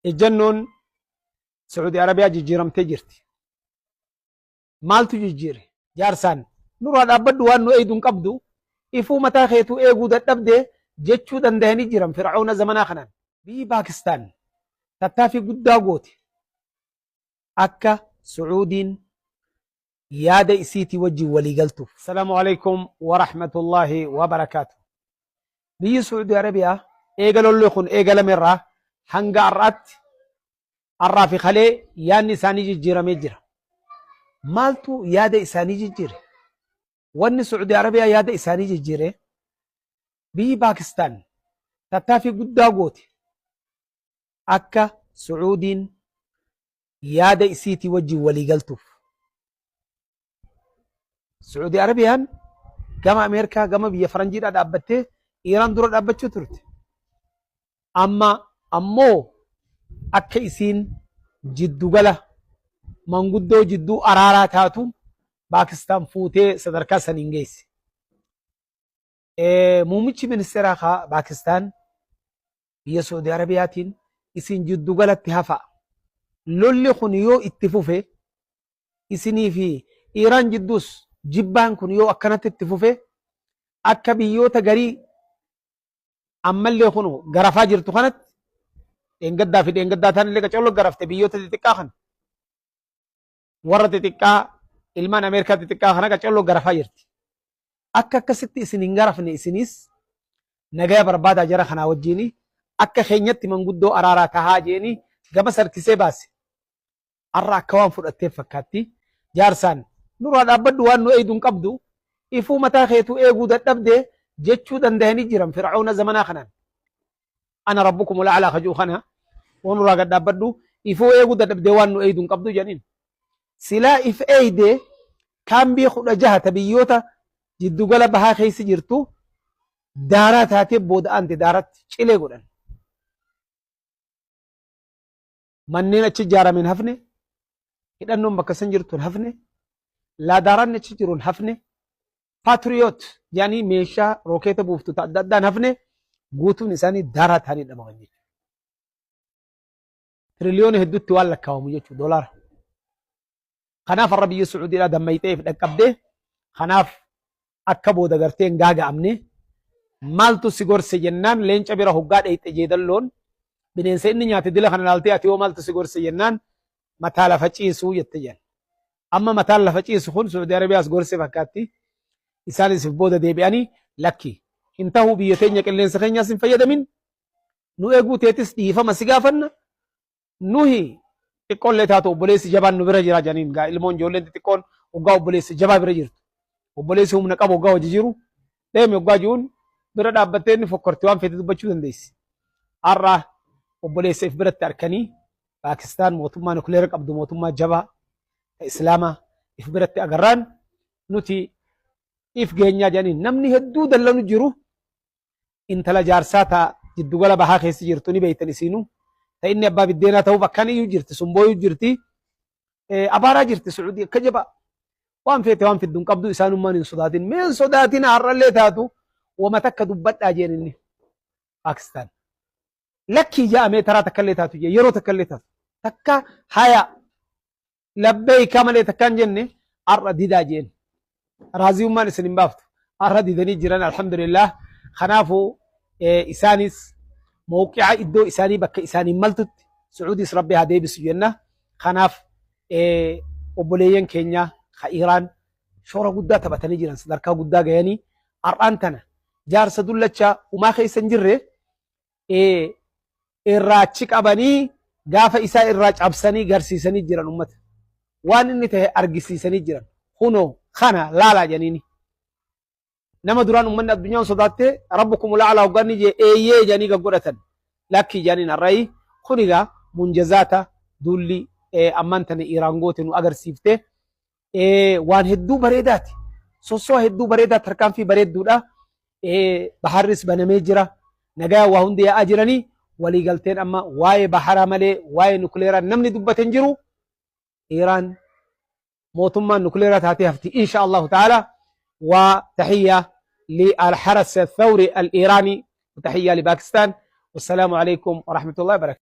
Ejjannoon Sacuudi Arabiyaa jijjiiramtee jirti. Maaltu jijjiire? Jaarsaan nurraa dhaabbadhu waan nu eeydu hin qabdu ifuu mataa keetuu eeguu dadhabde jechuu dandahanii jiran Fir'aawna zamanaa kanaan. Biyyi Paakistaan tattaaffii guddaa goote akka Sucuudiin yaada isiitii wajjin walii galtuuf. Assalaamu alaikum wa rahmatullahi wa barakaatu. Biyyi Sucuudii Arabiyaa eega lolli kun eegalame irraa hanga har'aatti har'aa fi kalee yaadni isaanii jijjiiramee jira. Maaltu yaada isaanii jijjiire? Wanni Sucuudii Arabiyaa yaada isaanii jijjiire biyyi Paakistaan tattaaffii guddaa goote akka Sucuudiin yaada isiitii wajjin walii galtuuf. Sucuudii Arabiyaan gama Ameerikaa gama biyya faranjiidhaa dhaabbattee Iiraan dura dhaabbachuu turte. Amma ammoo akka isiin jiddugala manguddoo jidduu araaraa taatu Paakistaan fuutee sadarkaa saniin geesse. Muummichi ministeeraa Paakistaan biyya Saudi Arabiyaatiin isin jiddugalatti hafa. Lolli kun yoo itti fufe isinii fi Iiraan jidduus jibbaan kun yoo akkanatti itti fufe akka biyyoota garii ammallee kun garafaa jirtu kanatti dheengaddaa fi dheengaddaa taanillee qacollo garafte biyyoota xixiqqaa kana. Warra xixiqqaa ilmaan Ameerikaa xixiqqaa kana qacollo garafaa jirti. Akka akkasitti isin hin garafne isinis nagaya barbaadaa jara kanaa wajjiini akka keenyatti manguddoo araaraa tahaa jeeni gama sarkisee baase. Har'a akka waan fudhatteef fakkaatti. Jaarsaan nurraa dhaabbadhu waan nu eeydu hin qabdu ifuu mataa keetuu eeguu dadhabde jechuu dandahanii jiran Fir'aawna zamanaa kanaan. Ana rabbukumul a'laa kajuu kana waan nurraa gad dhaabbadhu ifuu eeguu dadhabdee waan nu eeydu hin qabdu jedhaniin. Silaa if eeyde kaambii 16 ta biyyoota jiddugala bahaa keessa jirtu daaraa taatee booda aante daaratti cilee godhan. Manneen achi ijaarame hin hafne, hidhannoon bakka san jirtu hin hafne, laadaaraan achi jiru hin hafne, Patriot jedhanii meeshaa rookeeta buuftu ta adda addaa hin hafne guutuun isaanii daaraa ta'anii dhabaman jechuudha. Tiriliyoona hedduutti waan lakkaawamu jechuudha doolaara. Kanaaf har'a biyya Sucuudiidhaa dammayxee if dhaqqabdee kanaaf akka booda gartee hin gaaga'amne maaltu si gorse jennaan leenca bira hoggaa dheeyxe jeedalloon bineensa inni nyaate dila kana laaltee ati hoo maaltu si gorse jennaan mataa lafa ciisuu jette jedhan. Amma mataan lafa ciisu kun Sucuudii Arabiyaas gorse fakkaatti. Isaanis if booda deebi'anii lakki hin tahuu biyya teenya qilleensa keenyaas hin fayyadamin nu eeguu teetis dhiifama si gaafanna nuhi xiqqoollee taatu obboleessi jabaan nu bira jira jedhaniin gaa ilmoon ijoolleen xixiqqoon hoggaa obboleessi jabaa bira jirtu obboleessi humna qabu hoggaa hojii jiru deemi hoggaa jiruun bira dhaabbattee inni fokkorti waan feete dubbachuu dandeessi. Har'a obboleessa if biratti arkanii Paakistaan mootummaa nukleera qabdu mootummaa jabaa ta Islaamaa if biratti agarraan nuti if geenyaa jedhaniin namni hedduu dallanu jiru intala jaarsaa ta jiddugala bahaa keessa jirtu ni beektan isiinuu ta inni abbaa biddeenaa ta'uuf akkaan iyyuu jirti sun booyuu jirti abaaraa jirti Sucuudii akka jabaa waan feete waan fiddu hin qabdu isaanummaan hin sodaatin mee hin sodaatin har'allee taatu wama takka dubbadhaa jeen inni Paakistaan. Lakkii ja'amee taraa takkallee taatu jee yeroo takkallee taatu takka haya labbeeykaa malee takka hin jenne har'a didaa jeen raaziyummaan isin hin baaftu har'a didanii jiran alhamdulillah kanaafuu isaanis mawqi'a iddoo isaanii bakka isaanii maltutti Sucuudiis rabbi haa deebisu jenna kanaaf obboleeyyan keenya ka Iiraan shoora guddaa taphatanii jiran sadarkaa guddaa gayanii har'aan tana jaarsa dullacha humaa keessa hin jirre irraa achi qabanii gaafa isaa irraa cabsanii garsiisanii jiran ummata. Waan inni ta'e argisiisanii jiran. Kunoo kana laalaa jedhaniini. Nama duraan ummanni addunyaan sodaattee rabbukum la'alaa hogganni jee eeyyee jedhanii gaggodhatan. Lakkii jedhaniin har'ayi kun egaa munjazaata duulli ammaan tana Iiraan goote nu agarsiifte. Waan hedduu bareedaati. Sossoo hedduu bareedaa tarkaanfii bareedduudha. Baharris banamee jira. Nagaa waa hundi yaa'aa jiranii waliigalteen amma waa'ee baharaa malee waa'ee nukleeraa namni dubbate hin jiru. Iiraan mootummaan nukleeraa taatee hafti insha Allahu ta'ala. Wa tahiyya للحرس الثوري الإيراني وتحية لباكستان والسلام عليكم ورحمة الله وبركاته.